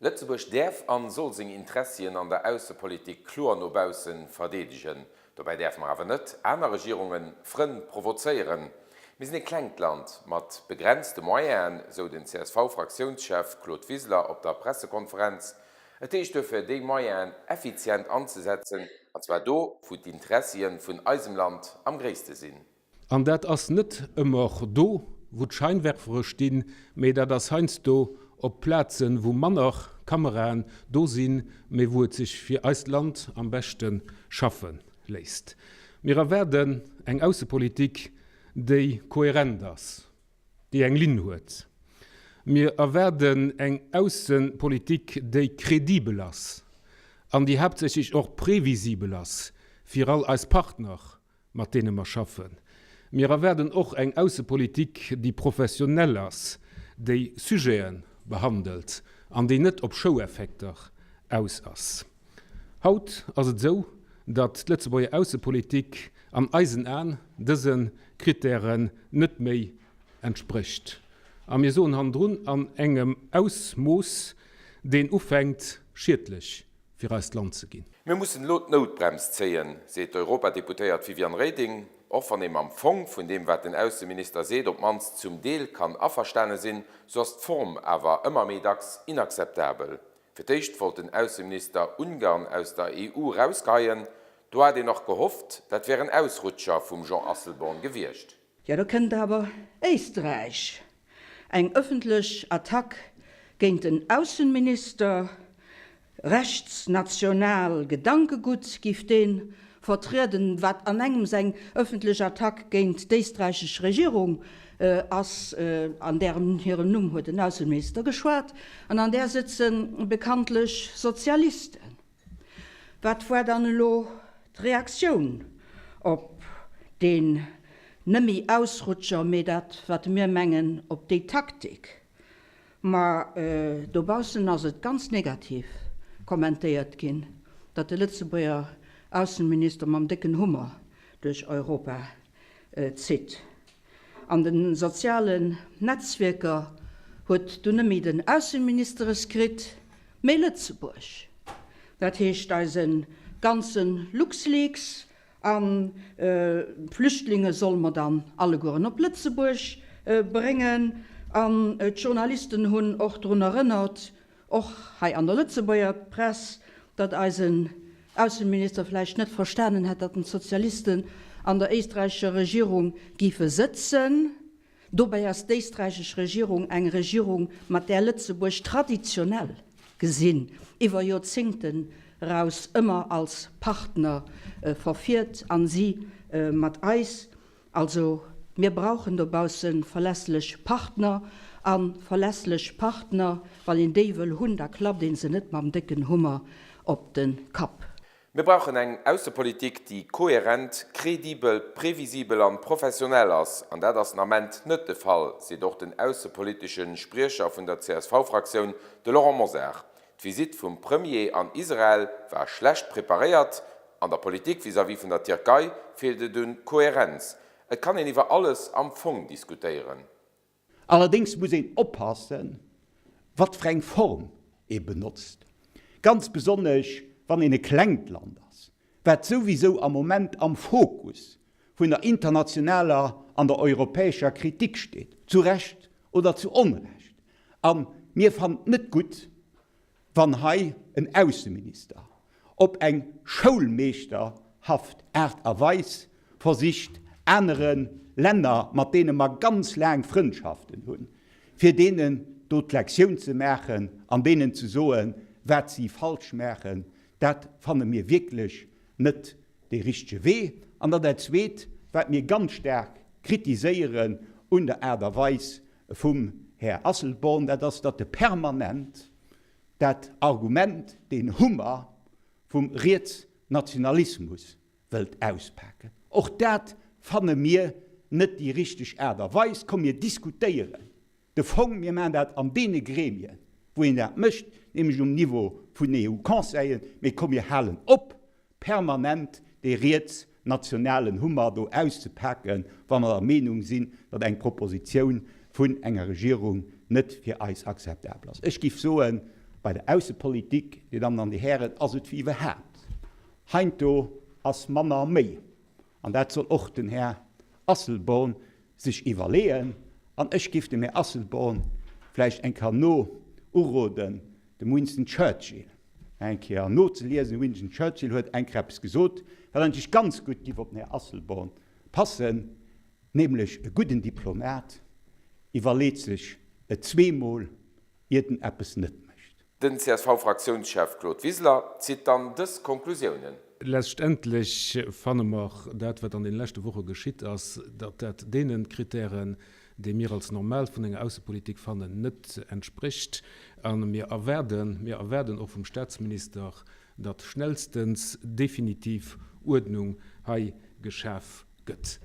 Lëtzebuerg däerf an soll seng Interessien an der Aussepolitik kloer no baussen verdeedegen. Dobäi däerfe mer awer net aner Regierungen, Frënn provozéieren. Mir sinn e klengt Land mat begrenzte Moyenen, sou den CSV-Fraktiounschef Claude Wiseler op der Pressekonferenz. Et heescht duerfir déi Moyenen effizient anzesetzen, an zwar do, wou d'Interessien vun eisem Land am gréisste sinn. An dat ass net ëmmer do, wou d'Scheinwerfere stinn, mee dat ass heiansdo op Plazen, wou manner Kameraen do sinn, mee wou et sech fir eist Land am beschte schaffe léisst. Mir erwaarden eng Aussepolitik, déi kohärent ass, déi eng Linn huet. Mir erwaarden eng Aussepolitik, déi kredibel ass an déi haaptsächlech och previsibel ass fir all eis Partner, mat deene mer schaffen. Mir erwaarden och eng Aussepolitik, déi professionell ass, déi Sujete behandelt an déi net op Showeffekter aus ass. Haut ass et esou, datt d'Lëtzebuerger Aussepolitik an eisen Aen dëse Krittären net méi entsprécht. A mir soen hannendrun, an engem Ausmooss, deen ufänkt schiedlech fir eist Land ze ginn. Mir mussen elo d'Noutbrems zéien, seet d'Europadeputéiert Viviane Reding. Och wann ee mam Fong vun deem, wat den Ausseminister seet, op d'mannst zum Deel kann averstane sinn, sou ass d'Form awer ëmmer méi dacks inakzeptabel. Fir d'éischt wollt den Ausseminister Ungarn aus der EU erausgeheien. Do hat een nach gehofft, dat wär en Ausrutscher vum Jean Asselborn gewiescht. Jo, do kënnt awer Éisträich. Eng ëffentlech Attack géint den Aussenminister, rechtsnational Gedankegutt giff dee vertrieden, wat an engems eng ëffentlech Attack géint d'éisträichesch Regierung ass, an därem hirem Numm huet den Aussenminister geschwat, an an där sëtze bekanntlech Sozialisten. Wat war dann elo d'Reaktioun op deen nëmme Ausrutscher, mee dat wat mir mengen, op déi Taktik? Ma dobaussen ass et ganz negativ kommentéiert ginn, datt de Lëtzebuerger Aussenminister mam décken Hummer duerch Europa zitt. An de sozialen Netzwierker huet dunn net méi den Ausseminister es kritt, mee Lëtzebuerg. Dat heescht eise ganze Luxleaks an d'Flüchtlinge solle mer dann allegueren op Lëtzebuerg bréngen. An d'Journalisten hunn och drun erënnert, och hei an der Lëtzebuerger Press, datt eisen Ausseminister vläicht net verstanen hätt, datt d'Sozialisten an der éisträichescher Regierung géife sëtzen. Dobäi ass d'éisträichesch Regierung eng Regierung, mat där Lëtzebuerg traditionell gesinn iwwer Joerzéngten eraus ëmmer als Partner verfiert, an si mat eis. Also, mir brauchen dobausse verlässlech Partner. A verlässlech Partner, wann een déi wëll hunn, da klappt ee se net mam décken Hummer op de Kapp. Mir brauchen eng Aussepolitik, déi kohärent, kredibel, previsibel an professionell ass. An dat ass den Ament net de Fall, seet och den aussepolitesche Spriecher vun der CSV-Fraktioun, de Laurent Mosar. D'Visitt vum Premier an Israel war schlecht preparéiert. An der Politik vis-à-vis vun der Tierkei feelt et un Koherenz. Et kann een iwwer alles am Fong diskutéieren. Allerdéngs muss een oppassen, wat fir eng Form ee benotzt, ganz besonnesch wann een e klengt Land ass, wat souwisou am Moment am Fokus vun der internationaler an der europäescher Kritik steet, zu Recht oder zu Onrecht. A mir fannen et net gutt, wann hei en Ausseminister op eng schoulmeeschterhaft Aart a Weis versicht, anere Länner, mat deene mer ganz laang Frëndschaften hunn, fir deenen do d'Lektioun ze maachen an deenen ze soen, wat si falsch maachen, dat fanne mir wierklech net dee richtege Wee. An dann dat Zweet, wat mir ganz staark kritiséieren un der Aart a Weis vum Här Asselborn, dat ass, datt e permanent dat Argument, deen Hummer vum Rietsnationalismus wëllt auspaken. Och dat fanne mir net déi richteg Aart a Weis. Komm mir diskutéieren de Fong, mir maachen dat an deene Gremien, wou een dat mécht, nämlech um Niveau vun den EU-Conseillen, mee komm mir halen op, permanent dee rietsnationalen Hummer do auszepaken, wa mer der Meenung sinn, datt eng Propositioun vun enger Regierung net fir eis akzeptabel ass. Ech géif soen, Bei der Aussepolitik, Dir Dammen an Dir Hären, ass et wéi iwwerhaapt, heindo ass manner méi. An dat soll och den Här Asselborn sech iwwerleeën. An ech géif dem Här Asselborn vläicht eng Kéier no uroden, dem Winston Churchill eng Kéier nozeliesen. Winston Churchill huet eng Kéier eppes gesot, wat eigentlech ganz gutt giff op den Här Asselborn passen, nämlech, E gudden Diplomat iwwerleet sech et zweemol, iert en eppes net mécht. Den CSV-Fraktiounschef Claude Wiseler zitt dann dës Konklusiounen. Leschtendlech fanne mer dat, wat an deene leschte Woche geschitt ass, datt dat deene Kritären, déi mir als normal vun enger Aussepolitik fannen, net entsprécht. A mir erwaarden, mir erwaarden och vum Statsminister, datt schnellstens definitiv Uerdnung hei geschaf gëtt.